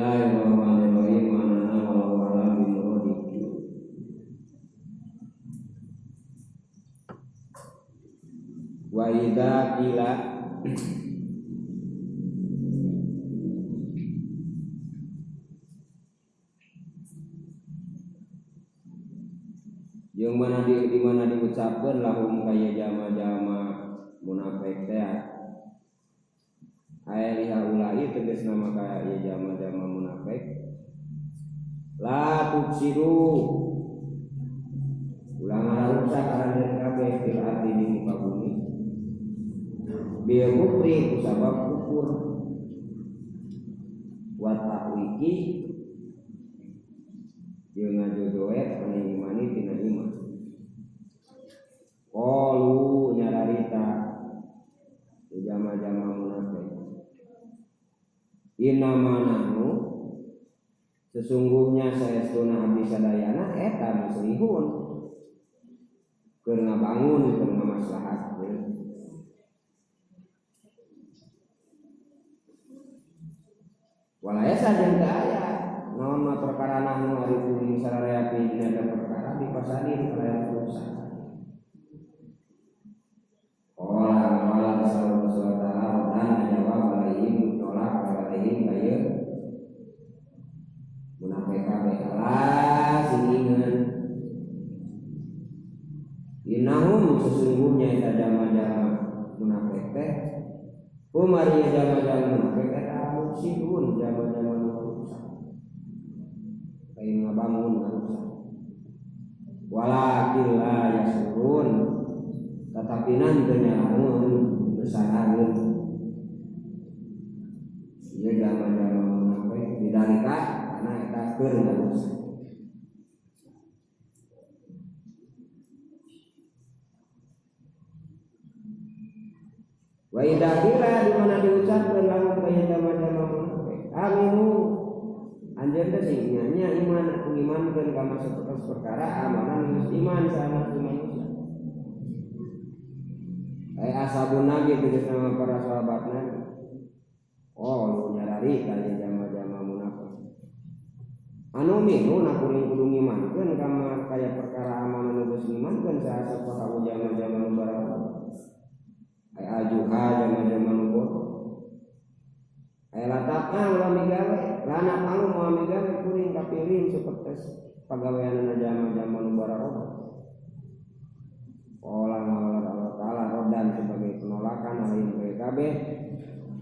Bismillahirrahmanirrahim. Anana wallahu a'lam bimuradi. Wa idza qila jeung mana di mana diucapkeun lahum kaya jama-jama munafik teh aya liha ulai tegas nama kaya jama-jama munafik la tufsidu ulah ngarusak aranjeun kabeh fil ardi di muka bumi bil kufri kusabab kufur wa ta'wiki jeung ngajojoet imani tina iman qalu nyararita jama-jama munafik inna nahnu sesungguhnya saestuna abdi sadayana eta muslihun keur ngabangun keur ngamaslahatkeun walaya sajen teu aya naon mah perkara nahnu ari kuring sararea dina eta perkara dipasadin kalayan rusak. Qala qala sallallahu alaihi wasallam dan jawab alaihim nolak alaihim kaya munafik kabeh ala singingan innahum sesungguhnya eta jama-jama munafik teh kumari jama-jama munafik eta mufsidun jama-jama rusak lain ngabangun rusak walakin la yasurun tetapi nanti nyarangun bersaragun ieu jama-jama munafik didalika karena eta keur ngarusak. Wa idza qila di mana diucapkeun lahum kaya jama-jama munafik aminu anjeun teh sing nya iman ngimankeun ka sapertos perkara amanah geus iman sama manusia. Ai ashabun nabi tegas nama para sahabat nabi. Oh, nyarari kaya jama-jama munafik. Anu minu na kuring kudu ngimankeun ka kaya perkara amanah nu geus ngimankeun saha sapa jama-jama nu barang. Ai ajuha jama-jama nu bodoh. Ai lataqna ulah migawe, lana anu moal migawe kuring kapilih sapertos pagaweanana jama-jama nu barang. Qala Allah Ta'ala rodan sebagai penolakan alaihim PKB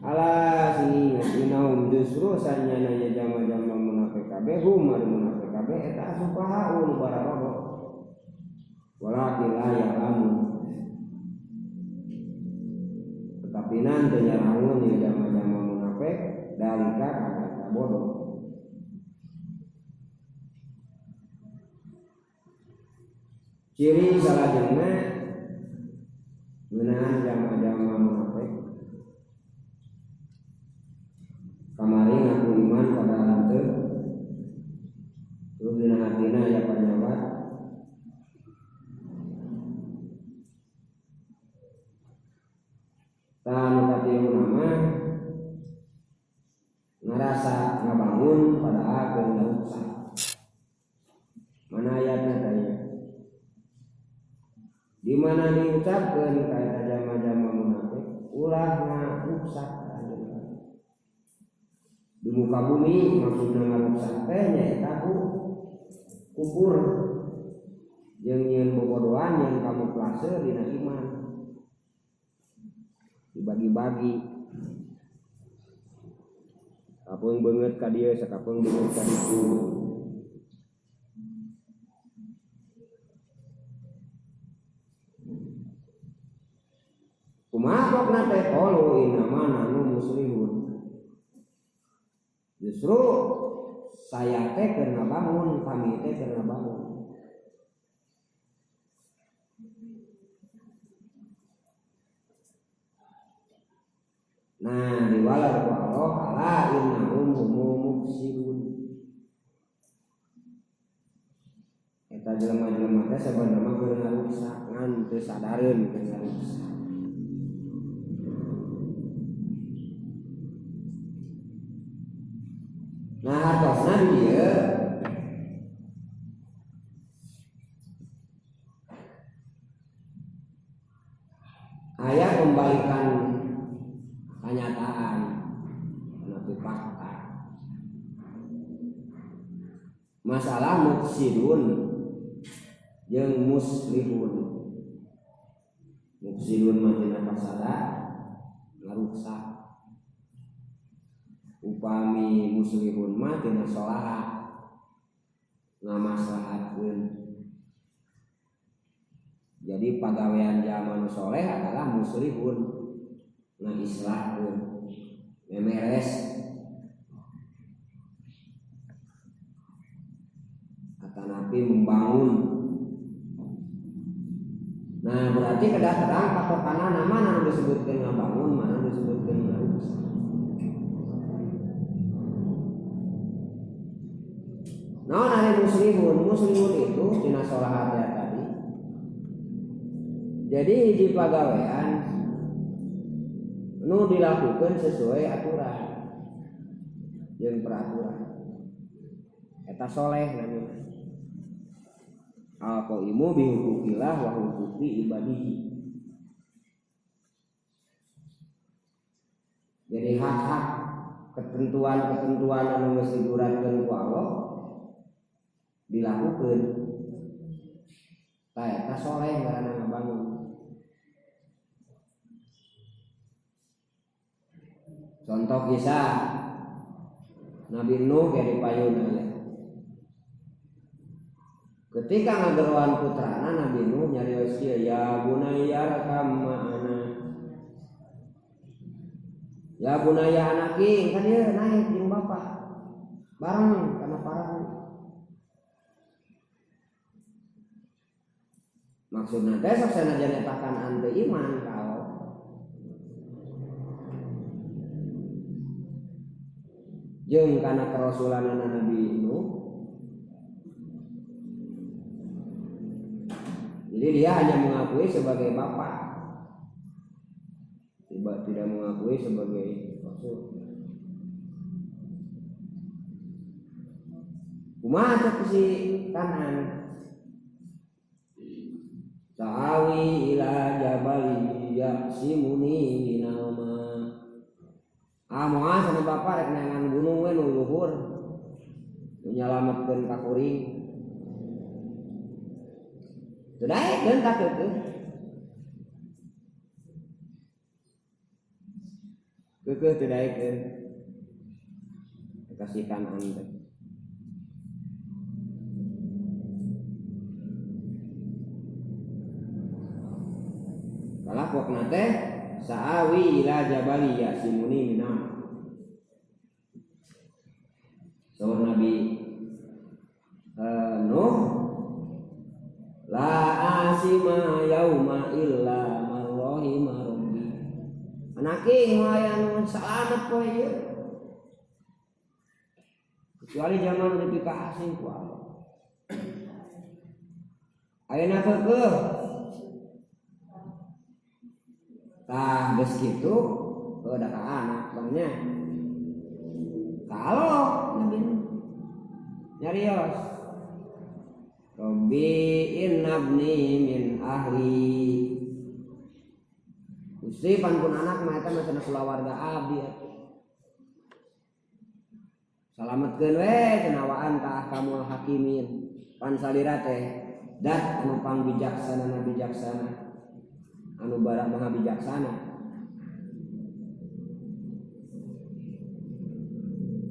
ala sini inaum justru sanyana jama-jama munafik kabeh hum ari munafik kabeh eta asupahaun bararodo walakin la ya'lamun tetapi nanti nyaraun ya jama-jama munafik dalika kana bodoh. Ciri salajengna ngeunaan jama-jama munafik kamari ngaku iman padahal henteu terus dina hatina aya panyawat tah nu katilu mah ngarasa ngabangun padahal keur ngarusak. Mana ayatna tadi? Di mana diucapkeun ka eta jama-jama munafik ulah ngaruksak di muka bumi maksudna ngaruksak teh nyaeta ku kufur jeung nyieun bobodohan yang kamuflase dina iman dibagi-bagi kapeung beungeut ka dieu sakapeung beungeut ka ditu. Kumaha pokna teh qalu innama nahnu muslihun. Justru saya teh keur ngabangun, kami teh keur ngabangun. Nah, diwalar ku Allah ala innahum humul mufsidun. Eta jelema-jelema teh sabenerna keur ngarusak ngan teu sadareun keur ngarusak. Nah, mengembalikan kenyataan tapi fakta. Masalah mufsidun jeung muslihun. Mufsidun mah tina fasada ngaruksak. Upami muslihun mah tina solaha ngamaslahatkeun. Jadi pagawean jalma nu soleh adalah muslihun, ngaislahkeun, memeres. Atanapi membangun. Nah berarti kedah terang patokanana mana nu disebutkeun ngabangun, mana nu disebutkeun ngarusak. Naon ari muslihun? Muslihun itu tina solahat ya tadi. Jadi hiji pagawean nu dilakukan sesuai aturan jeung peraturan. Eta soleh namanya. Al-qaimu bi huquqillah wa huquqi ibadihi. Jadi hak-hak ketentuan-ketentuan anu geus diguratkeun ku Allah dilakukeun. Tah eta soleh ngaranna ngabangun. Contoh kisah Nabi Nuh ge dipayun aya. Ketika ngageroan putrana Nabi Nuh nyarios kieu, ya bunayya rakam ma'ana. Ya bunayya anaki, kan ieu naik jeung bapak bareng kana parahu. Maksudna teh sok sanajan eta kan ante iman ka Allah. Jeung kana kerasulanana Nabi Nuh. Jadi dia hanya mengakui sebagai bapak, tidak mengakui sebagai rasul. Kumaha cek si Kanan? Ta'awi ila jabali ya'simuni minal ma. Ah moal sama bapak rek neangan gunung we nu luhur, nu nyalametkeun ka kuring. Teu daekeun ka keukeuh. Keukeuh teu daekeun. Kasih Kanan teh. Kalapokna teh sa'awi ila jabali yasimuni minam. Saur Nabi Nuh, la asima yauma illa man rahima rabbi. Anaki moal salamet poe ieu. Kecuali zaman dipikaasih ku Allah. Ayeuna keukeuh. Tah geus kitu heuh da ka anak bangnya. Kalau Nabi nyarios Rabbi innabni min ahli. Gusti pan pun anak mah eta mah cenah kulawarga abdi atuh. Salametkeun we cenah wa anta ahkamul hakimin. Pan salira teh dat anu pangbijaksana bijaksana. Anu bara maha bijaksana.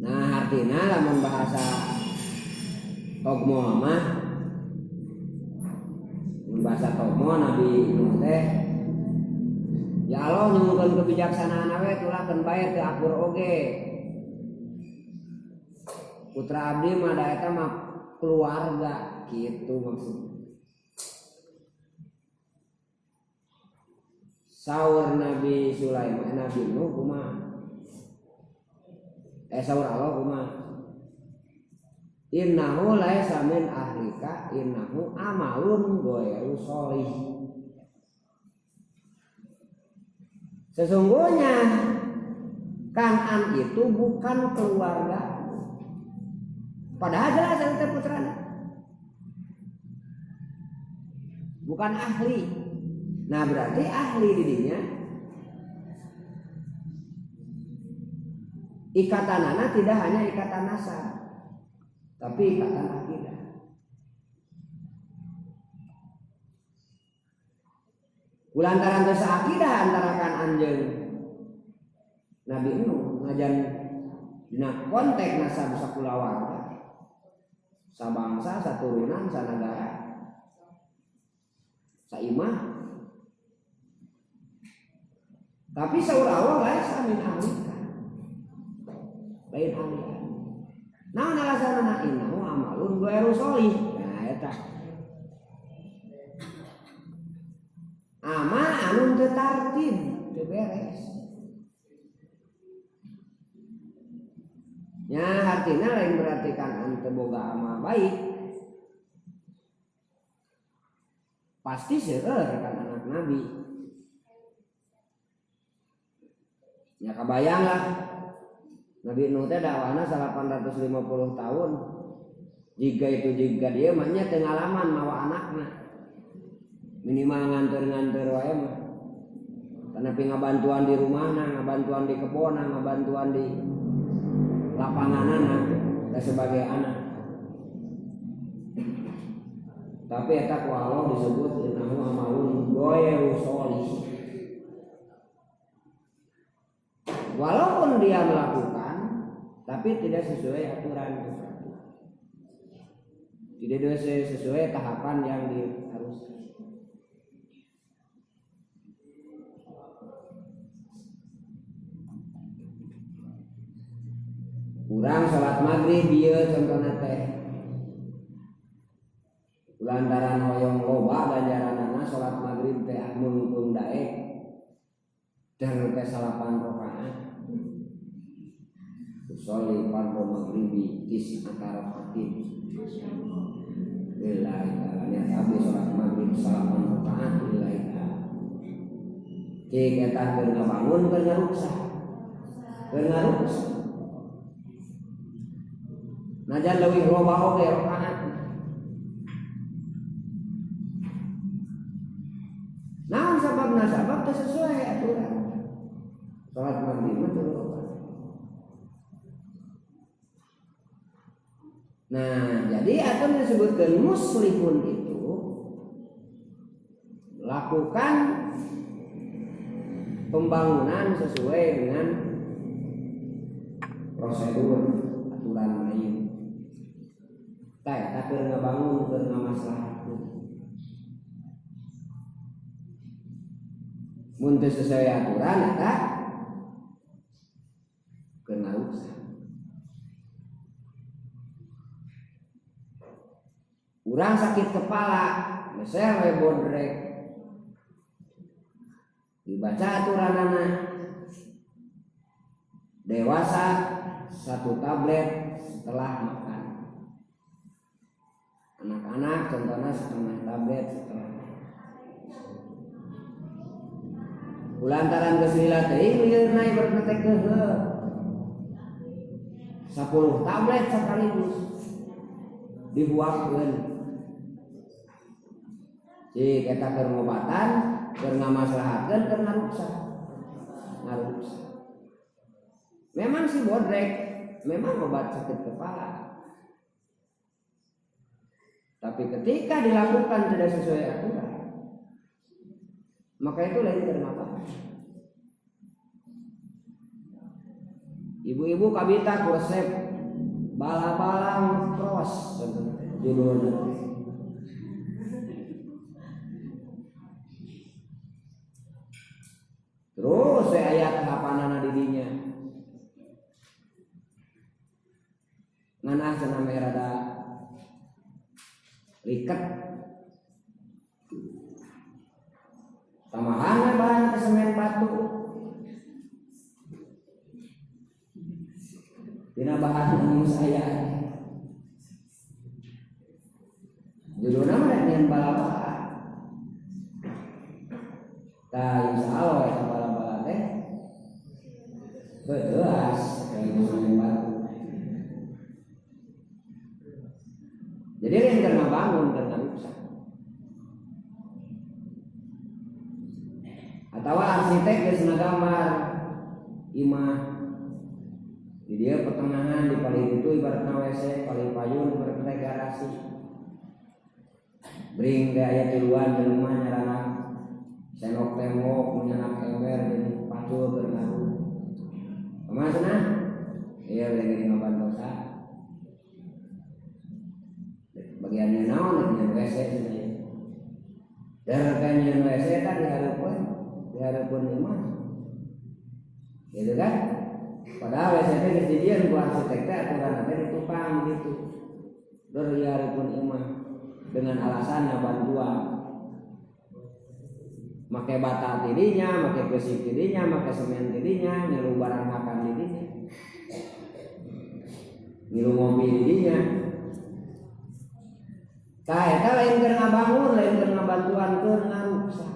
Nah artina lamun bahasa Togmo mah, mun bahasa Togmo Nabi Nuh teh ya Allah nyungkeun kebijaksanaan we tulakeun bae teu akur oge. Putra abdi mah da eta mah keluarga kitu maksudna. Saur Nabi Sulaiman, Nabi Nuh kumaha? Saur Allah kumaha? Innahu laisa min ahlika innahu amalun ghairu sholih. Sesungguhnya Kan'an itu bukan keluarga. Padahal jelas itu putranya. Bukan ahli. Nah berarti ahli didinya Ikatanana tidak hanya ikatan nasab, tapi ikatan akidah. Kulantaran teu sakidah antara kan anjeun Nabi Nuh ngajan dina konteks nasab sakulawarga, sabangsa, saturunan, sanagara, saimah. Tapi saur Allah laisa min ahlika, lain ahli. Naon alasanna? Innahu amalun ghairu sholih. Nah eta amal anu teu tartib, teu beres. Nya artinya lain berarti kan anu teu boga amal baik. Pasti seueur kan anak nabi. Ya kabayang lah. Nabi Nuh teh dakwahna 850 tahun. Jika itu jika dia mah nya teu ngalaman mawa anakna. Minimal nganter-nganter wae mah. Karena ngabantuan di rumahna, ngabantuan di kebonna, ngabantuan di lapanganana dan sebagai anak. Tapi eta ku Allah disebut innahu amalun ghairu sholih. Walaupun dia melakukan, tapi tidak sesuai aturan, tidak sesuai tahapan yang diharuskan. Kurang sholat maghrib bieu contohna teh. Lantaran hoyong loba ganjaranana sholat maghrib teh mungkung daek dan teh 8 rakaat. Usolli fardhu maghribi tis'ata rakaatin. Lillahi ta'ala niat abdi sholat maghrib 8 rakaat lillahi ta'ala. Cik eta keur ngabangun keur ngaruksa. Keur ngaruksa. Najan leuwih loba oge rakaat. Naon sababna? Sabab teu sesuai aturan. Salat maghrib mah teu loba. Nah, jadi aturan disebutkan muslihun itu lakukan pembangunan sesuai dengan prosedur aturan lain. Tah eta keur ngabangun keur ngamaslahatkeun. Mun teu sesuai aturan eta keur ngarusak. Urang sakit kepala, meser we bodrek. Dibaca aturanana. Dewasa 1 tablet setelah makan. Anak-anak contohnya setengah tablet setelah makan. Kulantaran geus lila teuing lieurna ibaratna teh keuheuh. 10 tablet sekaligus dibuangkeun. Cik eta keur ngobatan, keur ngamaslahatkeun, keur ngaruksak. Ngaruksak. Memang si bodrek, memang obat sakit kepala. Tapi ketika dilakukan tidak sesuai aturan, maka itu lain keur ngapa. Ibu-ibu kabita ku resep bala-balang cross judulnya. Terus saya ayat tahapanana didinya. Ngan ah cenah meh rada liket. Tambahan we bahan ke semen batu. Dina bahan anu saya. Judulna mah nyen bala-bala. Tah insyaallah eta bala-bala teh beuas kayak semen batu. Jadi lain keur ngabangun keur ngarusak. Atawa arsitek geus ngagambar imah di Di dia pertengahan di paling itu ibaratna WC, paling payun ibaratna garasi. Bring teh aya tiluan jelema nyarana senok tembok, nyanak ember jeung pacul keur ngadu. Kumaha cenah? Iya lagi ngabantosan. Bagiannya naon nya WC cenah. Darkan nyeun WC kan dihareupeun imah. Gitu kan? Padahal WC teh geus dijieun ku arsitek teh aturan teh di tukang gitu. Dor dihareupeun imah dengan alasan ngabantuan. Make bata tidinya, make besi tidinya, make semen tidinya, ngilu barang makan tidinya. Ngilu ngopi tidinya. Tah eta lain keur ngabangun, lain keur ngabantuan, keur ngaruksak.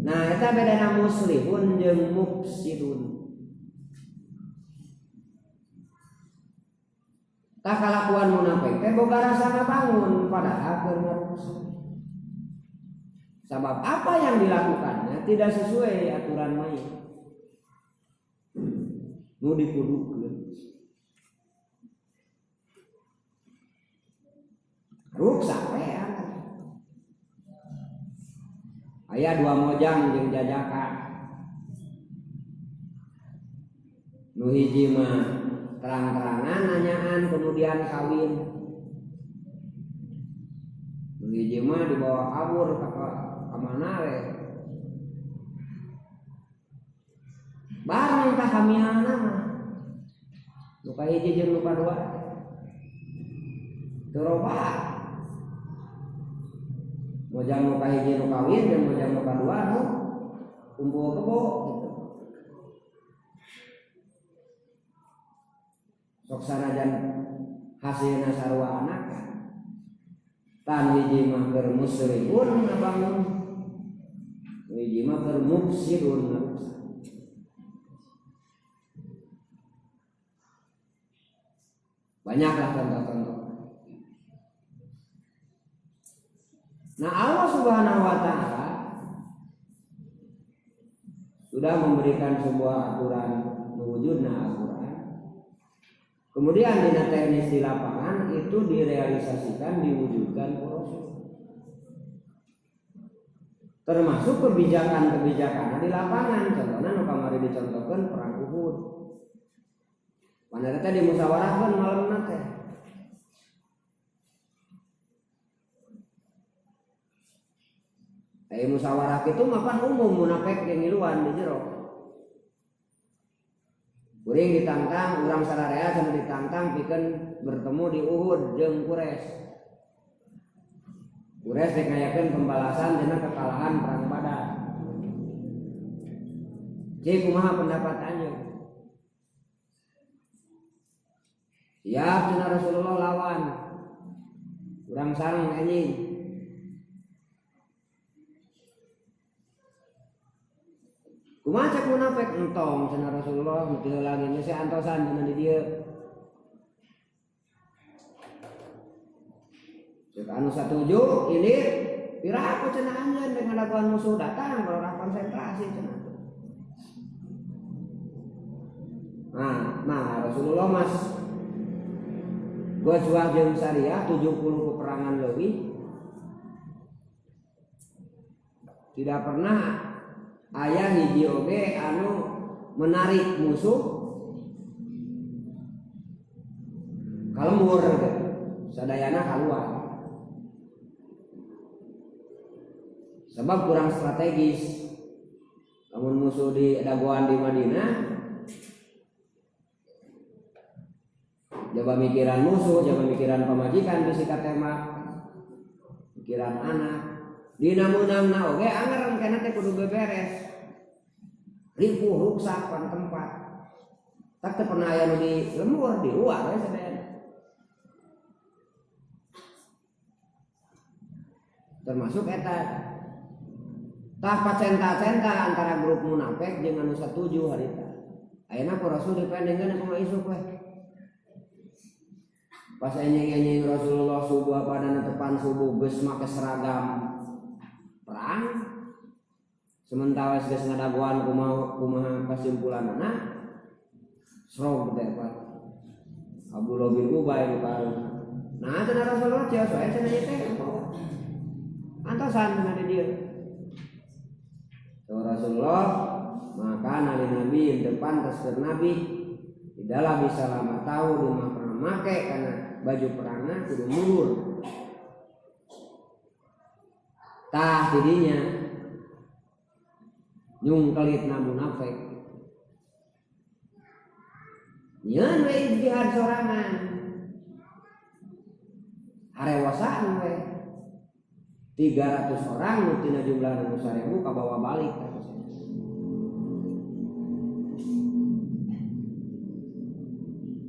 Nah, eta bedana muslihun jeung mufsidun. Tah kalakuan munafik teh boga rasa ngabangun padahal keur ngaruksak. Sabab apa yang dilakukannya tidak sesuai aturan main. Nu dikudukeun. Ruksak we aya dua mojang jeung jajaka. Nu hiji mah terang-terangan nanyaan kemudian kawin. Nu hiji mah dibawa kabur ka mana we. Bareng tah hamilna mah. Nu kahiji jeung nu kadua. Teu robah. Mojang nu kahiji nu kawin jeung mojang nu kadua nu kumpul kebo gitu. Sok sanajan hasilna sarua anak tan hiji mah keur musyrikun ngabangun, hiji mah keur mufsidun ngarusak. Banyaklah contoh-contoh. Nah, Allah Subhanahu wa taala sudah memberikan sebuah aturan mewujudna Al-Qur'an. Kemudian dina teknis di lapangan itu direalisasikan, diwujudkan proses. Termasuk kebijakan-kebijakan di lapangan. Contohnya nu kamari dicontohkan perang Uhud. Mana teh dimusyawarahkeun malamna teh. Musyawarah itu mapan umum munafik jeung ngiluan di jero. Kuring ditantang, urang sararea cenah ditantang pikeun bertemu di Uhud jeung Quraisy. Quraisy rek ngayakeun pembalasan dina kekalahan perang Badar. Cik kumaha pendapat anjeun? Siap cenah Rasulullah lawan. Urang sareng anjing. Kumaha cek munafik entong cenah Rasulullah nu teu heula ge geus antosan cenah di dieu. Cek anu satuju ini piraku cenah anjeun rek ngadaguan musuh datang baru konsentrasi cenah. Nah Rasulullah mas gojwah jeung syariah 70 peperangan leuwih tidak pernah aya hiji oge anu menarik musuh kalembur gitu. Sadayana kaluar. Sebab kurang strategis. Lamun musuh di dagoan di Madinah, jaba mikiran musuh, jaba mikiran pamajikan bisi katembak, mikiran anak. Dina meunangna oge anger engkena teh kudu beberes. Ripuh ruksak pan tempat. Tak teu pernah aya nu di lembur di luar we sadayana. Termasuk eta tah pacenta-centa antara grup munafik jeung anu satuju harita. Ayeuna ku Rasul dipendengkeun kumaha isuk we. Pas enjing-enjing Rasulullah subuh pada tepan subuh geus make seragam perang. Sementara geus ngadagoan kumaha kesimpulanna srog teh Pak. Abdullah bin Ubay nu karuh. Nah cenah Rasulullah cios wae cenah ieu teh. Antosan cenah di dieu. Rasulullah maka nali nabi teu pantes keur nabi tidaklah bisa lama tahu rumah pernah make karena baju perangna kudu mundur. Tah tidinya nyungkelitna munafik. Nyeun we ijtihad sorangan. Harewasan we. 300 orang nu tina jumlah nu 1000 kabawa balik.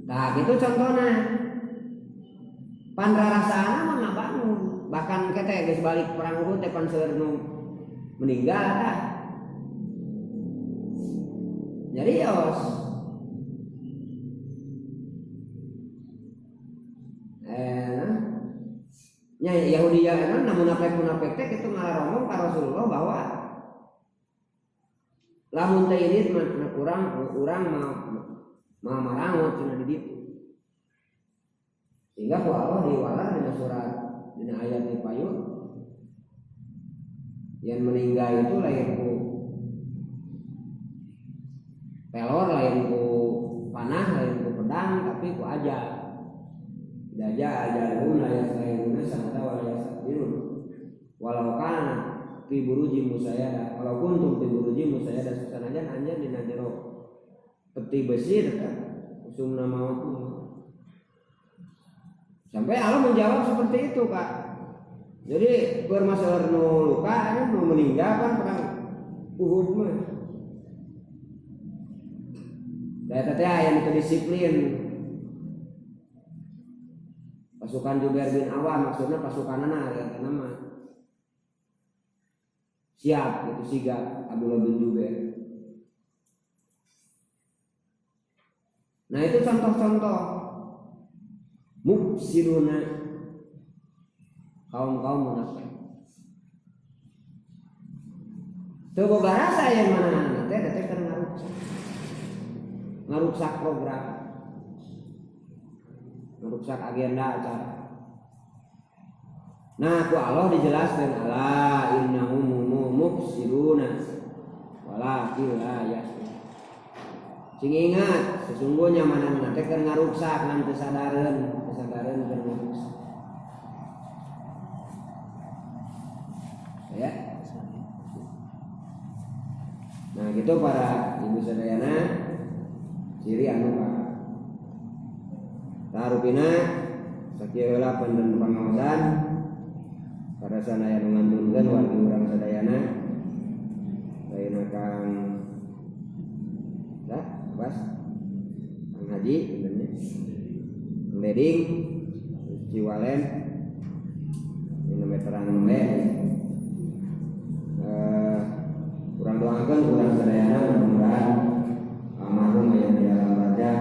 Tah kitu contohna. Panrarasaana mah ngabangun. Bahkan kete geus balik perang Uhud teh pan seueur nu meninggal tah. Nyarios. Nya Yahudi ya emang namun munafik-munafik teh kitu ngalaromong ka Rasulullah bahwa lamun teh ini mah urang mah marangut cenah di ditu. Sehingga ku Allah diwalar dina surat dina ayat di payun yang meninggal itu lain ku pelor, lain ku panah, lain ku pedang, tapi ku ajal. Daja ajalhum la yastahiluna sanata wa la yastakbirun. Walau kana fi buruji musayada, walau kuntum fi buruji musayada, sanajan anjeun dina jero peti besi tetap usumna maut. Sampai Allah menjawab seperti itu, Kak. Jadi bermasalah nu luka, nu meninggal kan perang Uhud mah. Da eta teh aya nu disiplin. Pasukan Jubair bin Awam maksudnya pasukanana ya nama. Siap itu sigap Abdullah bin Jubair. Nah itu contoh-contoh mufsiduna kaum-kaum munafik. Teu boga rasa yang mana teh teh keur ngaruksak. Ngaruksak program. Ngaruksak agenda acara. Nah, ku Allah dijelaskan ala innahum mufsiduna walakin la yashurun. Sing ingat, sesungguhnya manehna teh keur ngaruksak ngan teu sadareun, teu sadareun keur ngaruksak. Ya. Nah, gitu para ibu sadayana ciri anu ka. Tarupina sakieu heula panjen pangaosan para sanaya nu ngantunkeun wargi urang sadayana. Ayeuna Kang dah, Bas. Kang Haji benernya. Kang Deding Ciwalen ini meteran nembe. Kurang doakan kurang sadayana mudah-mudahan almarhum aya di alam barzah